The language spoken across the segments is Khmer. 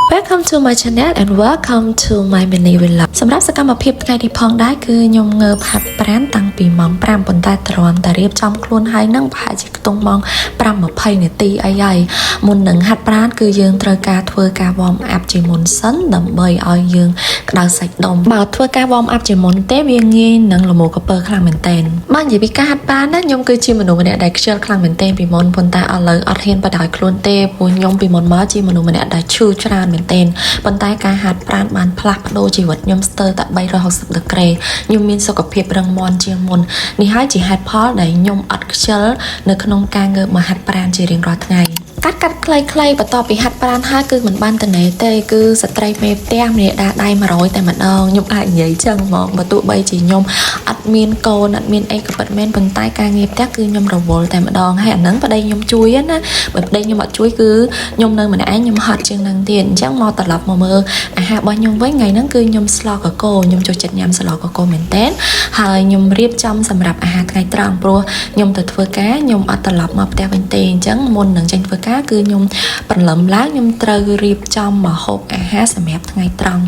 Welcome to my channel and welcome to my mini vlog. សម្រាប់សកម្មភាពថ្ងៃនេះផងដែរគឺខ្ញុំងើបហាត់ប្រាណតាំងពីម៉ោង5ប៉ុន្តែទ្រាំតែរៀបចំខ្លួនហើយនឹងប្រហែលជាខ្ទង់ម៉ោង5:20នាទីអីហើយមុននឹងហាត់ប្រាណគឺយើងត្រូវការធ្វើការ warm up ជាមុនសិនដើម្បីឲ្យយើងក្តៅសាច់ដុំបើធ្វើការ warm up ជាមុនទេវាងាយនឹងលមូកពើខ្លាំងមែនទែនបើនិយាយពីការហាត់ប្រាណណាខ្ញុំគឺជាមនុស្សម្នាក់ដែលខ្ជិលខ្លាំងមែនទែនពីមុនប៉ុន្តែឥឡូវអត់ហ៊ានបដ ாய் ខ្លួនទេព្រោះខ្ញុំពីមុនមកជាមនុស្សម្នាក់ដែលឈឺច្រើនមែនទែនប៉ុន្តែការហាត់ប្រាណបានផ្លាស់ប្ដូរជីវិតខ្ញុំស្ទើរតែ360ដឺក្រេខ្ញុំមានសុខភាពរឹងមាំជាងមុននេះហើយជាហេតុផលដែលខ្ញុំអត់ខ្ជិលនៅក្នុងការងើបមកហាត់ប្រាណជារៀងរាល់ថ្ងៃកាត់កាត់ខ្លីៗបន្ទាប់ពីហាត់ប្រាណហើយគឺមិនបានតនេទេគឺស្ត្រីមេផ្ទះម្នាក់ដាដៃ100តែម្ដងខ្ញុំអាចនិយាយចឹងហ្មងបើទោះបីជាខ្ញុំអត់មានកូនអត់មានអីក៏ពិតមែនប៉ុន្តែការងារផ្ទះគឺខ្ញុំរវល់តែម្ដងហើយអាហ្នឹងប្តីខ្ញុំជួយណាបើប្តីខ្ញុំអត់ជួយគឺខ្ញុំនៅម្នាក់ឯងខ្ញុំហត់ជាងហ្នឹងទៀតអញ្ចឹងមកត្រឡប់មកមើលអាហាររបស់ខ្ញុំវិញថ្ងៃហ្នឹងគឺខ្ញុំស្លកកូខ្ញុំចូលចិត្តញ៉ាំស្លកកូមែនតើហើយខ្ញុំរៀបចំសម្រាប់អាហារថ្ងៃត្រង់ព្រោះខ្ញុំទៅធ្វើការខ្ញុំអត់ត្រឡប់មកផ្ទះវិញទេអញ្ចឹងមុននឹងចេញធ្វើការគឺខ្ញុំព្រលឹមឡើងខ្ញុំត្រូវរៀបចំម្ហូបអាហារសម្រាប់ថ្ងៃត្រង់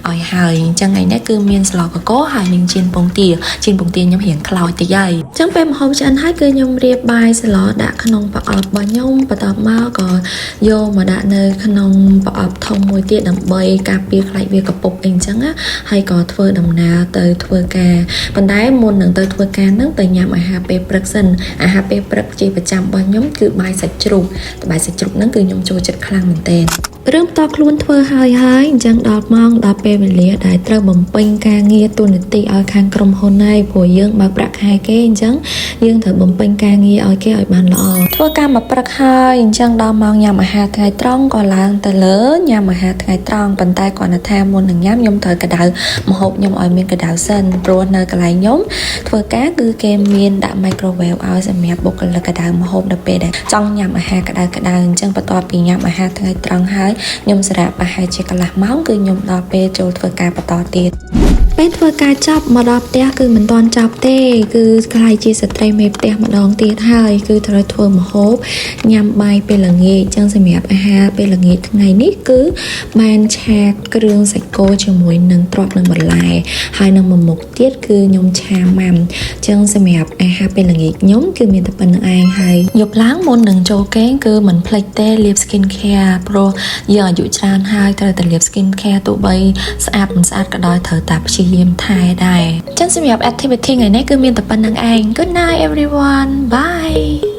ឲ្យហើយអញ្ចឹងថ្ងៃនេះគឺមានស្លកកហើយនឹងចៀនពងទាចៀនពងទាខ្ញុំរៀងខ្លោចតិចហើយអញ្ចឹងពេលម្ហូបឆ្អិនហើយគឺខ្ញុំរៀបបាយស្លដាក់ក្នុងប្រអប់របស់ខ្ញុំបន្ទាប់មកក៏យកមកដាក់នៅក្នុងប្រអប់ធំមួយទៀតដើម្បីការពារខ្លាចវាកពុបអីអញ្ចឹងណាហើយក៏ធ្វើដំណើរទៅធ្វើការប៉ុន្តែមុននឹងទៅធ្វើការហ្នឹងទៅញ៉ាំអាហារពេលព្រឹកសិនអាហារពេលព្រឹកជាប្រចាំរបស់ខ្ញុំគឺបាយសាច់ជ្រូកបាយសាច់ជ្រូកហ្នឹងគឺខ្ញុំចូលចិត្តខ្លាំងមែនទែនរឿងផ្ទាល់ខ្លួនធ្វើហើយហើយអញ្ចឹងដល់ម៉ោងដល់ពេលវេលាដែលត្រូវបំពេញការងារតួនាទីឲ្យខាងក្រុមហ៊ុនហើយព្រោះយើងបើកប្រាក់ខែគេអញ្ចឹងយើងត្រូវបំពេញការងារឲ្យគេឲ្យបានល្អធ្វើការមកព្រឹកហើយអញ្ចឹងដល់ម៉ោងញ៉ាំអាហារថ្ងៃត្រង់ក៏ឡើងទៅលើញ៉ាំអាហារថ្ងៃត្រង់ប៉ុន្តែគ្រាន់តែថាមុននឹងញ៉ាំខ្ញុំត្រូវកម្ដៅម្ហូបខ្ញុំឲ្យមានកម្ដៅសិនព្រោះនៅកន្លែងខ្ញុំធ្វើការគឺគេមានដាក់ microwave ឲ្យសម្រាប់បុគ្គលិកកម្ដៅម្ហូបដល់ពេលដែលចង់ញ៉ាំអាហារក្ដៅក្ដៅអញ្ចឹងបន្ទាប់ពីញ៉ាំអាហារថ្ងៃត្រង់ហើយខ្ញុំសម្រាកប្រហែលជាកន្លះម៉ោងគឺខ្ញុំដល់ពេលចូលធ្វើការបន្តទៀតពេលធ្វើការចប់មកដល់ផ្ទះគឺមិនទាន់ចប់ទេ គឺក្លាយជាស្ត្រីមេផ្ទះម្ដងទៀតហើយគឺត្រូវធ្វើម្ហូបញ៉ាំបាយពេលល្ងាចចឹងសម្រាប់អាហារពេលល្ងាចថ្ងៃនេះគឺបានឆាគ្រឿងសាច់គោជាមួយនឹងទ្រាប់នឹងបន្លែហើយនឹងមួយមុខទៀតគឺខ្ញុំឆាម៉ាំចឹងសម្រាប់អាហារពេលល្ងាចខ្ញុំគឺមានតែប៉ុណ្្នឹងឯងហើយយប់ឡើងមុននឹងចូលគេងគឺមិនភ្លេចទេលាប skin care ព្រោះយើងអាយុច្រើនហើយត្រូវតែលាប skin care ទោះបីស្អាតមិនស្អាតក៏ដោយត្រូវតែព្យាយាមថែដែរចឹងសម្រាប់ activity ថ្ងៃនេះគឺមានតែប៉ុណ្្នឹងឯង Good night, everyone. Bye.